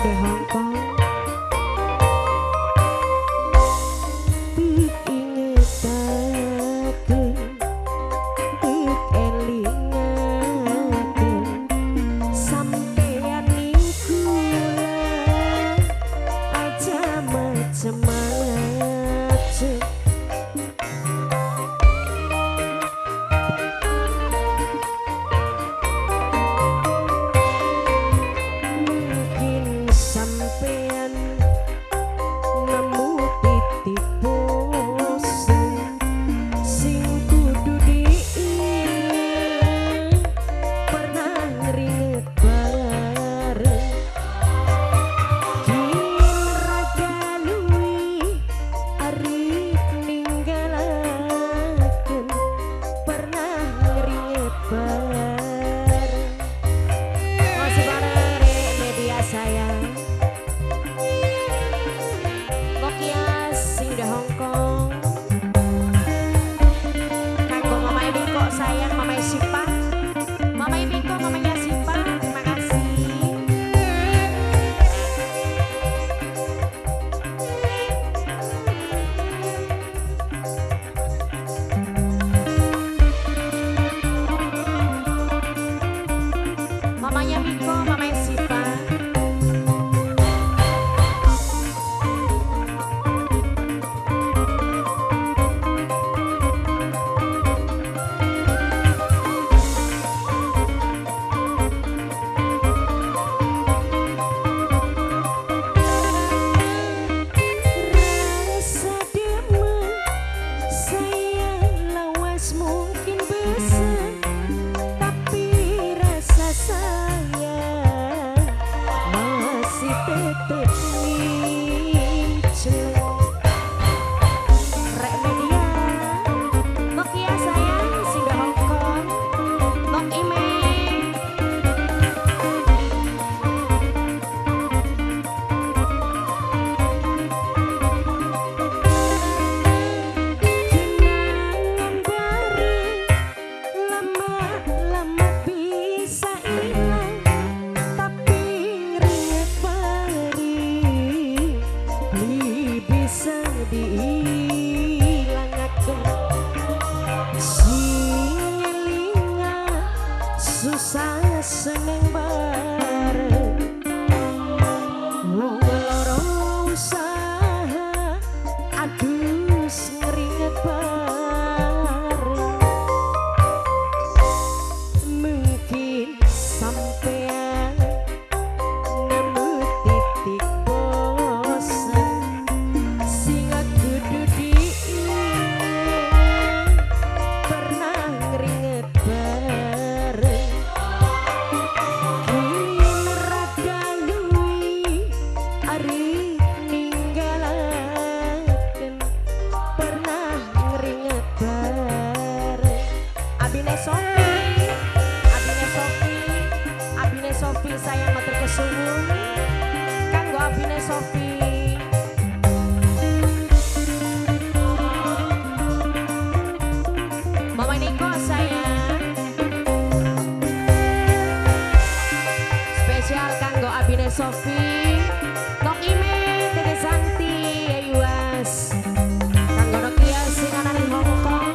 di Hong Kong. Inget-ingetaken, elingaken, sampeyan ning kula aja macem-macem. Mungkin sampeyan nemu titik bosen sing kudu diinget, pernah ngeringet bareng. Kin rada luwih arep ninggalaken, pernah ngeringet bareng. Masih bareng media sayang Nokia sing di Hong Kong. Kanggo Mama Miko sayang, Mama Sipa, Mama Miko, Mamanya Sipa, terima kasih. Mamanya Miko, Mama Sipa. Rasa demen saya lawas mungkin besar, tapi rasa sayang masih tetep nginceng. Rek media Nokia sayang sing di Hong Kong, Nok Ime. Kenangan bareng lama-lama bisa hilang, tapi ngeringet bareng beli bisa dihilangaken. Sing elinga susah seneng bareng, wong loro usaha adus ngeringet bareng. Mungkin sampean nemu titik bosen sing kudu diinget, pernah ngeringet bareng. Kin rada luwih arep ninggalaken, pernah ngeringet bareng. Abine Sofi, Abine Sofi, Abine Sofi sayang matur kesuwun. Kanggo Abine Sofi. Mama Niko sayang. Spesial kanggo Abine Sofi, Nok Ime, Tete Santi, Ayuas. Kanggo Nokia sing ana ning Hong Kong.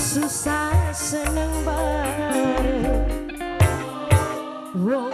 Susah seneng bareng. Wong